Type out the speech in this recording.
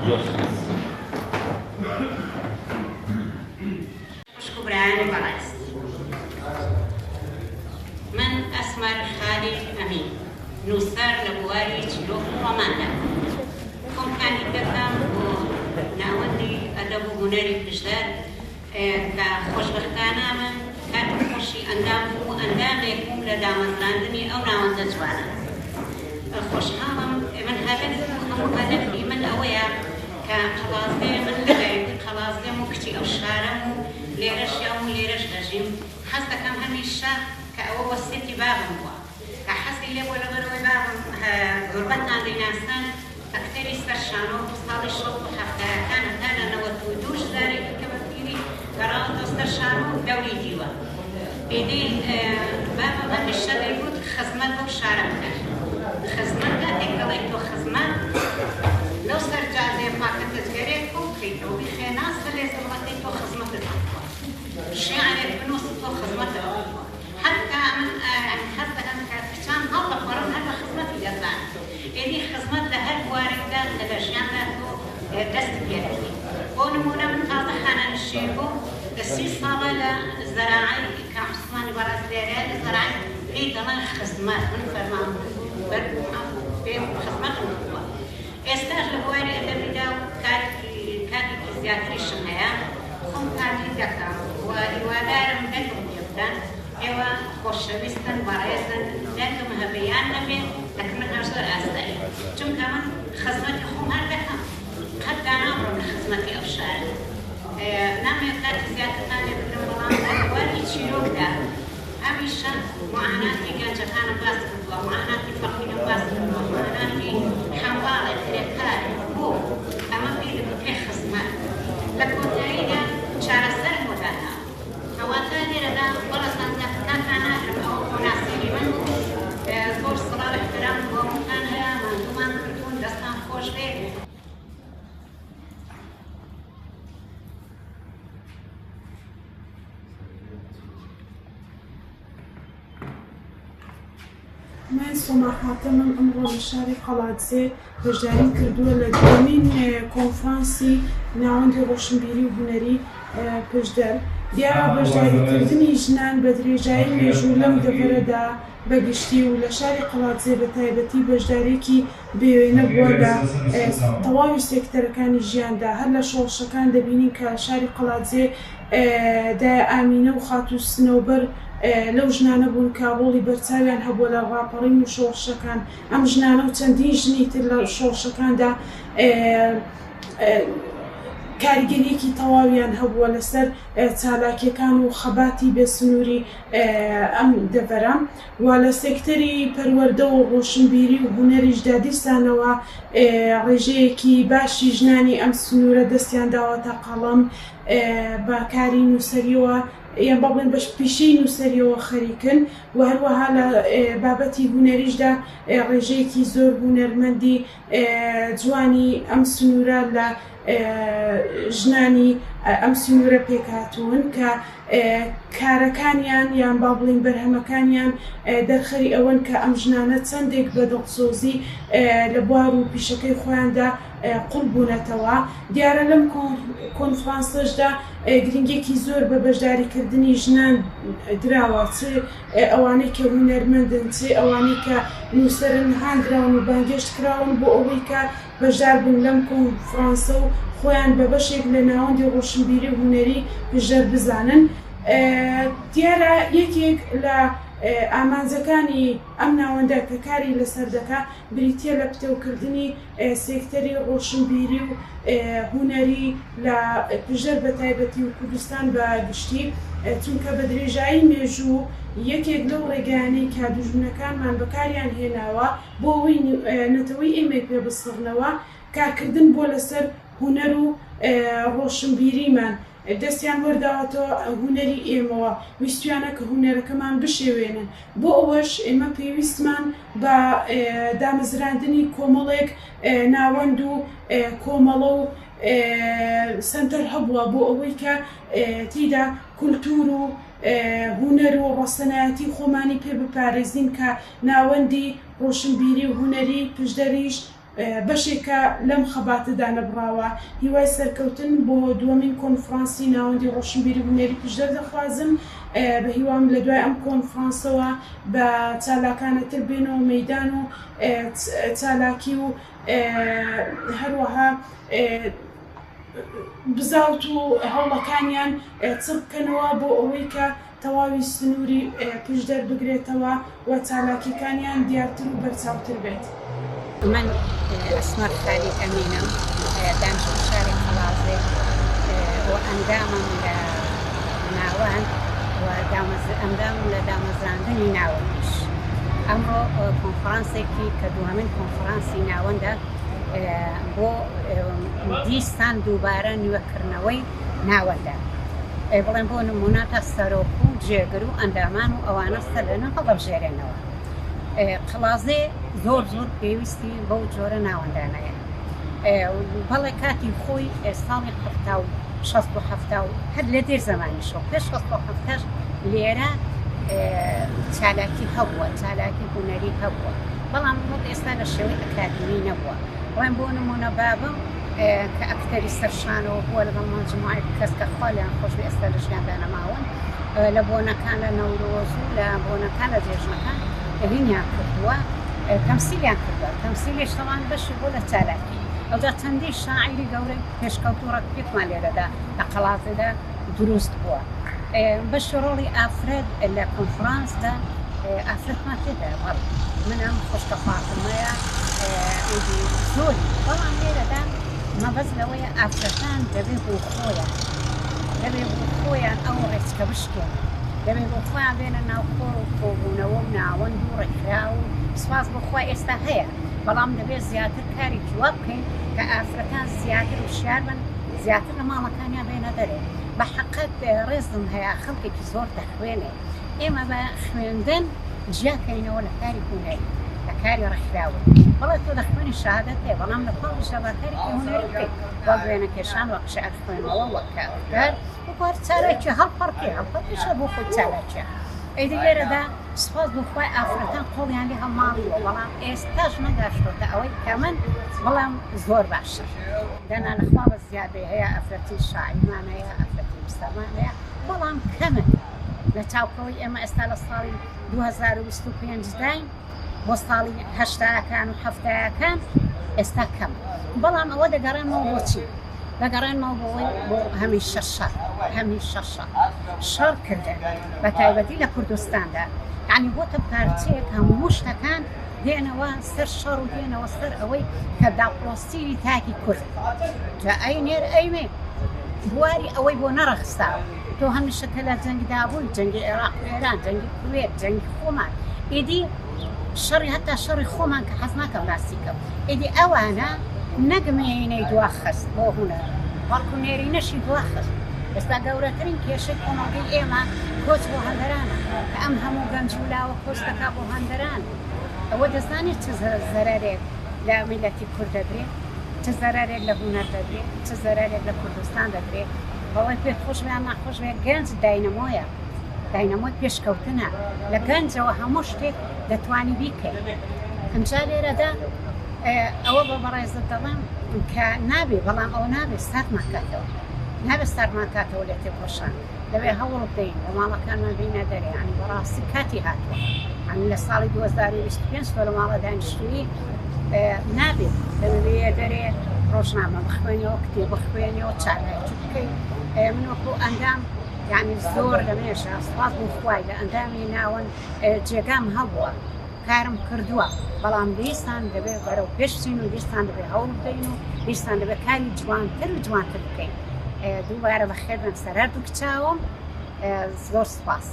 زۆر سوپاس. خوشک و برایانی بەڕێز من ئەسمەر خالید ئەمین نووسەر لە بواری چیرۆک و ڕۆماندا خۆم کاندید دەکەم بۆ ناوەندی ئەدەب و هونەری پشدەر کە خۆشبەختانە من کاتی خۆشی ئەندام بووم و ئەندامێک بووم لە دامەزراندنی ئەو ناوەندە جوانە. خۆشحاڵم من هەدەف و هەموو هەدەفی من ئەوەیە کە قەڵادزێ من لە دایکی قەڵادزێم و کچی ئەو شارەم و لێرە ژیاوم و لێرەش دەژیم حەز دەکەم هەمیشە کە ئەوە وەسیەتی بابم بووە کە حەزی لێ بووە لەبەرئەوەی بابم زۆربەتان دەیناسن ئەکتەری سەر شانۆ بوو ساڵی شەست و حەفتایەکان هەتا لە 92 جارێکی کە بە پیری گەڕاوەتەوە سەر شانۆ و دەوری دیوە ئیدی بابم هەمیشە دەیگوت خزمەت بەو شارە بکە خزمەت کاتێک دەڵێی تۆ خزمەت لەو سەر جادەیە پاکەتت گەرێ کۆ بکەیتەوە بیخەیە ناو سەلێ زبڵەکەی تۆ خزمەتت کردووە شیعرێک بنووسی تۆ خزمەتت کردووە حەتتا من یانی حەز دەکەم کە کچان هەڵدەپەڕن هەر بە خزمەتی دەزانن ئیدی خزمەت لە هەر بوارێکدا کە لە ژیاندا تۆ دەستت پێ دەکەی بۆ نموونە من تازە خانەنشین بووم 30 ساڵە لە زەراعەی کاک عوسمانی بەڕێز لێرەیە لە زەراعەی پێی دەڵێن خزمەت من فەرمانبەر بووم پێم خزمەتم کردووە ئێستاش لە بواری ئەدەبیدا و کارێکی کاتێکی زیاتریشم هەیە خۆم کاندید دەکەم و هیوادارم دەنگم پێ بدەن ئێوە خۆشەویستن بەڕێزن دەنگم هەبێ یان نەبێ لەکن من هەر زۆر ئاساییە چونکە من خزمەتی خۆم هەر دەکەم قەت دانابڕم لە خزمەتی ئەو شارە نامەوێت کاتی زیاترتان لێ بگرم بەڵام لە بواری چیرۆکدا هەمیشە موعاناتی گەنجەکانم باس کردووە، موعاناتی فەقیرم باس کردووە، موعاناتی حەماڵێک، کرێکارێک، بۆ ئەمە پێی دەگوترێ خزمەت. لە کۆتاییدا چارەسەرم بۆ داناوە. کەواتە لێرەدا بەڕێزان کاتتان ناگرم، ئەوە خۆناسینی من بوو. زۆر سڵاو ئیحترامم بۆ هەمووتان هەیە، ماندوومان کردوون، دەستان خۆش بێ. من سۆما حاتەمم، ئەمڕۆ لە شاری قەڵادزێ بەشداریم کردووە لە دووەمین کۆنفرانسی ناوەندی ڕۆشنبیری و هونەری پشدەر. دیارە بەشداریکردنی ژنان بە درێژایی مێژوو لەم دەڤەرەدا بە گشتی و لە شاری قەڵادزێ بە تایبەتی بەشدارییەکی بێوێنە بووە لە تەواوی سێکتەرەکانی ژیاندا، هەر لە شۆڕشەکان دەبینین کە شاری قەڵادزێ دایە ئامینە و خاتوو سنەوبەر لەو ژنانە بوون کە ڕۆڵی بەرچاویان هەبووە لە ڕاپەڕین و شۆڕشەکان، ئەم ژنانە و چەندین ژنی تر لە شۆڕشەکاندا کاریگەرییەکی تەواویان هەبووە لەسەر چالاکییەکان و خەباتی بێسنووری ئەم دەڤەرە. و لە سێکتەری پەروەردە و ڕۆشنبیری و هونەریشدا دیسانەوە ڕێژەیەکی باشی ژنانی ئەم سنوورە دەستیان داوەتە قەڵەم بە کاری نووسەریەوە یان با بڵێن بە پیشەی نووسەریەوە خەریکن و هەروەها لە بابەتی هونەریشدا ڕێژەیەکی زۆر هونەرمەندی جوانی ئەم سنوورە لە ژنانی ئەم سنوورە پێکهاتوون کە کارەکانیان یان با بڵێین بەرهەمەکانیان دەرخەری ئەوەن کە ئەم ژنانە چەندێک بە دڵسۆزی لە بوار و پیشەکەی خۆیاندا قوڵ بوونەتەوە. دیارە لەم کۆنفرانسەشدا گرنگیەکی زۆر بە بەشداریکردنی ژنان دراوە، چ ئەوانەی کە هونەرمەندن، چ ئەوانەی کە نووسەرن هاندراون و بانگهێشت کراون بۆ ئەوەی کە بەشدار بن لەم کۆنفرانسە و خۆیان بە بەشێک لە ناوەندی ڕۆشنبیری و هونەری پشدەر بزانن. دیارە یەکێک لە ئامانجەکانی ئەم ناوەندە کە کاری لەسەر دەکا بریتییە لە پتەوکردنی سێکتەری ڕۆشنبیری و هونەری لە پشدەر بە تایبەتی و کوردستان بە گشتی، چونکە بە درێژایی مێژوو یەکێک لەو ڕێگایانەی کە دوژمنەکانمان بەکاریان هێناوە بۆ ئەوەی نەتەوەی ئێمەی پێ بسڕنەوە، کارکردن بووە لەسەر هونەر و ڕۆشنبیریمان، دەستیان وەرداوەتەوە هونەری ئێمەوە، ویستویانە کە هونەرەکەمان بشێوێنن، بۆ ئەوەش ئێمە پێویستمان بە دامەزراندنی کۆمەڵێک ناوەند و کۆمەڵە و سەنتەر هەبووە بۆ ئەوەی کە تێیدا کولتوور و هونەر و ڕەسەنایەتی خۆمانی پێ بپارێزین کە ناوەندی ڕۆشنبیری و هونەری پشدەریش بەشێکە لەم خەباتە دانەبڕاوە. هیوای سەرکەوتن بۆ دووەمین کۆنفرانسی ناوەندی ڕۆشنبیری و هونەری پشدەر دەخوازم. بە هیوام لە دوای ئەم کۆنفرانسەوە بە چالاکانەتر بێنەوە مەیدان و چالاکی و هەروەها بزاوت و هەوڵەکانیان چڕ بکەنەوە بۆ ئەوەی کە تەواوی سنووری پشدەر بگرێتەوە و چالاکییەکانیان دیارتر و بەرچاوتر بێت. من ئەسمەر خالید ئەمینم، دانیشتووی شاری قەڵادزێ و ئەندامم لە ناوەند و ئەندامم لە دامەزراندنی ناوەندیش. ئەمڕۆ کۆنفرانسێکی کە دووهەمین کۆنفرانسی ناوەندە بۆ دیسان دووبارە نوێکردنەوەی ناوەندە. ئەی بڵێن بۆ نموونە تا سەرۆک و جێگر و ئەندامان و ئەوانە سەرلەنوێ هەڵدەبژێرێنەوە. قەڵازێ زۆر زۆر پێویستی بەو جۆرە ناوەندانەیە. بەڵێ کاتی خۆی ساڵی حەفتا و شەست و حەفتا و هەر لە دێر زەمانیشەوە پێش شەست و حەفتاش لێرە چالاکی هەبووە، چالاکی هونەری هەبووە، بەڵام وەک ئێستا لە شێوەی ئەکادیمی نەبووە. بڵێن بۆ نموونە بابم کە ئەکتەری سەر شانۆ بووە لەگەڵ مەجموعەیەک کەس کە خوا لێیان خۆش بێ ئێستا لە ژیاندا نەماون لە بۆنەکان لە نەورۆز و لە بۆنەکان لە جێژنەکان هینیان کردووە تەمسیلیان کردووە تەمسیلیش تەوان بەشی بۆ لە چالاکی ئەوجا چەندین شاعیری گەورەی پێشکەوتوو ڕەتپێکمان لێرەدا لە قەڵادزێدا دروست بووە بەشی ڕۆڵی ئافرەت لە کۆنفرانسدا ئافرەتمان تێدایە بەڵێ منم خوشکە فاتمەیە ئیدی زۆری بەڵام لێرەدا مەبەست لەوەیە ئافرەتان دەبێ بۆ خۆیان دەبێ بۆ خۆیان ئەو ڕێچکە بشکێنن دەبێ بۆ خۆیان بێنە ناو کۆڕ و کۆبوونەوە و ناوەند و ڕێکخراو و سوپاس بۆ خوا ئێستا هەیە بەڵام دەبێ زیاتر کارێکی وا بکەین کە ئافرەتان زیاتر وشیار بن زیاتر لە ماڵەکانیان بێنە دەرێ بە حەقت ڕێزم هەیە خەڵکێکی زۆر دەخوێنێ ئێمە بە خوێندن جیا کەینەوە لە کاری هونەری لە کاری ڕێکخراوەیی بەڵێ تۆ دەخوێنی شەهادەت هەیە بەڵام لە پاڵیشدا با کارێکی هونەری بکەیت وەک وێنەکێشان وەک شعر خوێندنەوە وەک کار وەکو هەر چالاکیە هەڵپەڕکێ هەڵپەڕکێشە بۆ خۆی چالاکیە ئیدی لێرەدا سوپاس بۆ خوای ئافرەتان قۆڵیان لێ هەڵماڵیوە بەڵام ئێستاش نەگاشتۆتە ئەوەی کە من بڵێم زۆر باشە دەنا لە خوا بە زیادەی هەیە ئافرەتی شاعیرمان هەیە ئافرەتی نووسەرمان هەیە بەڵام کەمن لە چاوکەوەی ئێمە ئێستا لە ساڵی 2025 داین بۆ ساڵی هەشتاکان و حەفتاکان ئێستا کەم بەڵام ئەوە دەگەڕێنەوە بۆچی دەگەڕێنمەوە بۆ ئەوەی بۆ هەمیشە شەڕ هەمیشە شەڕ شەڕ کردن بە تایبەتی لە کوردستاندا یعنی بۆتە پارچەیەک هەموو شتەکان دێنەوە سەر شەڕ و دێنەوە سەر ئەوەی کە داپڵۆسینی تاکی کورد جا ئەی نێر ئەی مێ بواری ئەوەی بۆ نەڕەخساوە تۆ هەمیشە کە لە جەنگدا بووی جەنگی عێراق و ئێران جەنگی کوێت جەنگی خۆمان ئیدی شەڕی هەتا شەڕی خۆمان کە حەز ناکەم باسی کەم ئیدی ئەوانە نەک مێینەی دواخست بۆ هونەر بەڵکو نێرینەشی دواخست ئێستا گەورەترین کێشەی کۆمەڵگەی ئێمە کۆچ بۆ هەندەرانە کە ئەم هەموو گەنج و لاوە کۆچ دەکا بۆ هەندەران ئەوە دەزانێت چ زەرەرێک لە میللەتی کورد دەدرێ چ زەرەرێک لە هونەر دەدرێ چ زەرەرێک لە کوردستان دەدرێ بەڵێ پێت خۆش بێ یان ناخۆش بێ گەنج داینەمۆیە داینەمۆی پێشکەوتنە لە گەنجەوە هەموو شتێک دەتوانی بیکەی ئەمجا لێرەدا ئەوە بە بەڕێزت دەڵێم کە نابێ بەڵام ئەوە نابێ ساردمان کاتەوە نابێ ساردمان کاتەوە لە تێکۆشان دەبێ هەوڵ بدەین لە ماڵەکانمان بینە دەرێ یانی بەڕاستی کاتی هاتووە یانی لە ساڵی 2025 تۆ لە ماڵە دانیشتووی نابێت دەبێ بێیە دەرێ ڕۆژنامە بخوێنەوە کتێب بخوێنەوە چالاکی بکەی من وەکو ئەندام یانی زۆر لە مێژە سوپاس بۆ خوای لە ئەندامی ناوەند جێگام هەبووە کارم کردووە بەڵام دیسان دەبێت بەرەو پێش بچین و دیسان دەبێت هەوڵ بدەین و دیسان دەبێت کاری جوانتر و جوانتر بکەین دووبارە بەخێر بێن سەر هەردوو کچاوم زۆر سوپاس.